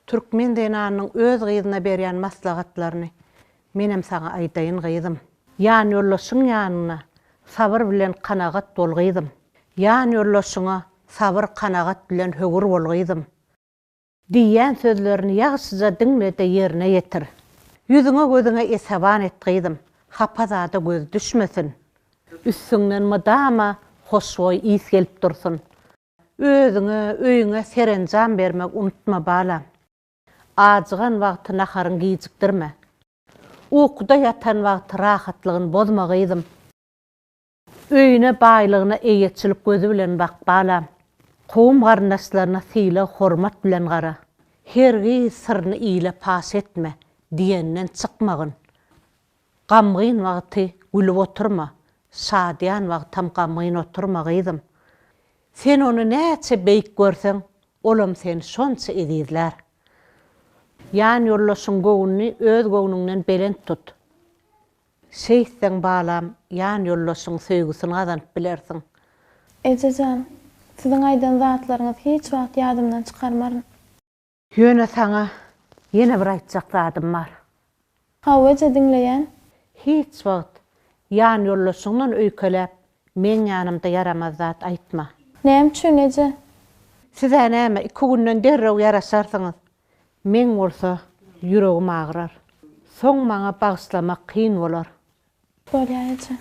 Türkmen zenanynyň öz gyzyna berýän maslahatlaryny menem saňa aýdaýyn gyzym. Ýanýoldaşyň ýanynda sabyr bilen kanagat bol gyzym. Ýanýoldaşyňa sabyr kanagat bilen höwür bol gyzym. Diýýän sözlerini ýagşyja diňle-de ýerine ýetir. Ýüzüňe-gözüňe esewan et gyzym, hapa zada göz düşmesin. Üstüňden mydama hoşboý ys gelip dursun. Özüňe, öýüňe serenjam bermegi unutma, balam. Ajygan wagty naharyň gijikdirme. Ukuda ýatan wagty rahatlygyny bozma, gyzym. Öýüne, baýlygyna eýeçilik gözi bilen bak, balam. Kowum-garyndaşlaryna sylag-hormat bilen gara. Hergiz syryny ile paş etme diýenden çykmagyn. Gamgyn wagty gülüp oturma, şadyýan wagtam gamgyn oturma, gyzym. Sen ony näçe beýik görseň, olam seni şonça ezizlär. Ýan ýoldaşyň göwnüni öz göwnüňden belent tut. Şeýtseň, balam, ýan ýoldaşyň söýgüsini gazanyp bilersiň. Eje jan, siziň aýdan zatlaryňyzy hiç wagt ýadymdan çykarmaryn. Ýöne saňa ýene bir aýtjak zadym bar. Hawa eje, diňleýän. Hiç wagt ýan ýoldaşyňdan öýkeläp, meň ýanymda ýaramaz zat aýtma. Näme üçin, eje? Siz-ä näme, iki günden derrew ýaraşarsyňyz. Meň bolsa ýüregim agyrar. Soň maňa bagyşlamak kyn bolar. Bolýar eje.